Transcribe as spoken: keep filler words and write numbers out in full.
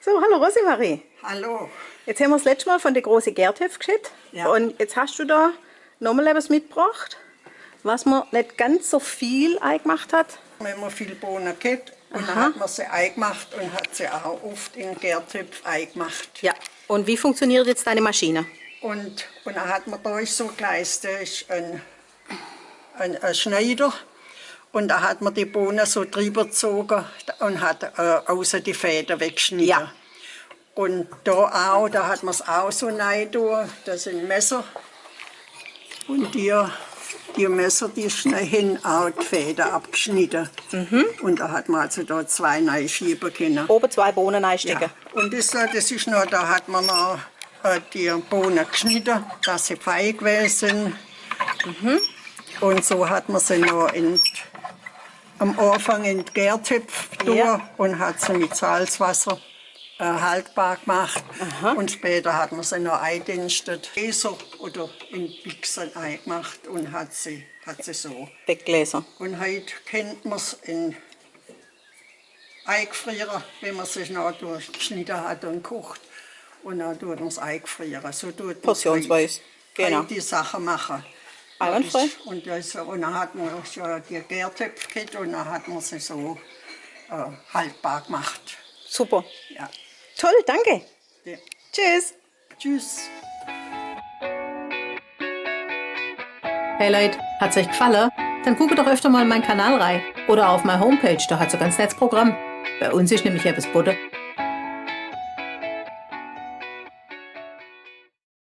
So, hallo Rosemarie. Hallo. Jetzt hawwe mer 's letschte Mol vun de große Gärtöpf gschnackt. Ja. Un jetzt hoscht du do nochmol etwas mitgebracht, was mer net ganz so viel eigemacht hot. Wenn mer viel Bohne ghat, un dann hot mer se eigemacht un hot se aa oft in Gärtöpf eigemacht. Ja. Un wie funktioniert jetzt deine Maschine? Un, un dann hot mer do so gleich, do is en en, en Schneider. Un do hot mer die Bohne so driwwer gezoge un hot, äh, auße die Fäde weggeschnidde. Ja. Un do aa, do hot mer's aa so nei do, do sin Messer. Un die, die Messer, die schne-, hen aa die Fäde abgeschnidde. Mhm. Un do hot mer also do zwei nei schiebe kenne. Owwe zwei Bohne nei stecke. Ja. Un das, äh, das is noch, do hot mer noch äh, die Bohne geschnidde, dass se fei gewese sin. Mhm. Un so hot mer se noch in, am Aafang in die Gärtöpf getu un hot se mit Salzwasser, äh, haltbar gemacht. Aha. Un später hot mer se noch eingedinstet, Gläser oder in Bichse eingemacht un hot se, hot se so. Weggläser. Un heit kennt mer's in eingefriere, wenn mer se noch durchgeschnidde hot un gekocht. Un dann dut mer's eingefriere. So dut mer's portionsweis. Genau. Heit die Sache mache. Einwandfrei. Un das, un dann hot mer schon die Gärtöpf ghat un dann hot mer se so, äh, haltbar gemacht. Super. Ja. Toll, danke. Ja. Tschüss. Tschüss. Hey Leit, hot's eich gefalle? Dann guckt doch öfter mol in mein Kanal rei oder uff mei Homepage, do hot's e ganz nettes Programm. Bei uns is nämlich ebbes bodde,